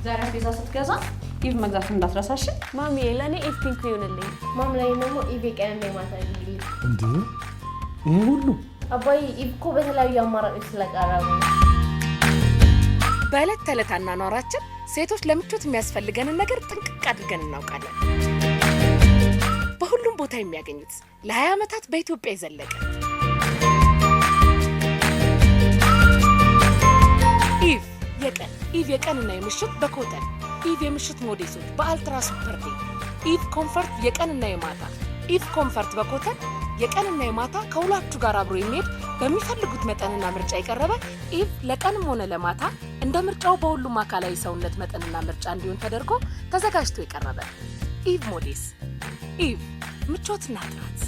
ዛሬ አስቤዛ ስትገዛ ኢቭ መግዛት እንዳትረሳሽ። ማሚ፣ ለእኔ ኢቭ pink ይሁንልኝ። ማም፣ ላይ ደግሞ ኢቭ የቀንና የማታ ይሁንልኝ። እንዴ፣ ይሄ ሁሉ? አባዬ፣ ኢቭ እኮ በተለያዩ አማራጮች ስለቀረቡ። በዕለት ተዕለት አኗኗራችን ሴቶች ለምቾት የሚያስፈልገንን ነገር ጥንቅቅ አድርገን እናውቃለን። በሁሉም ቦታ የሚያገኙት፣ ለ20 ዓመታት በኢትዮጵያ የዘለቀ ኢቭ የቀን፣ ኢቭ የቀንና የምሽት በ cotton፣ ኢቭ የምሽት ሞዴሶች በ ultra super day፣ ኢቭ comfort የቀንና የማታ፣ ኢቭ comfort በ cotton የቀንና የማታ ከውሏችሁ ጋር አብሮ የሚሄድ፣ በሚፈልጉት መጠንና ምርጫ የቀረበ ኢቭ ለቀንም ሆነ ለማታ እንደ ምርጫው በሁሉም አካላዊ ሰውነት መጠንና ምርጫ እንዲሆን ተደርጎ ተዘጋጅቶ የቀረበ ኢቭ ሞዴስ። ኢቭ፣ ምቾትና ጥራት።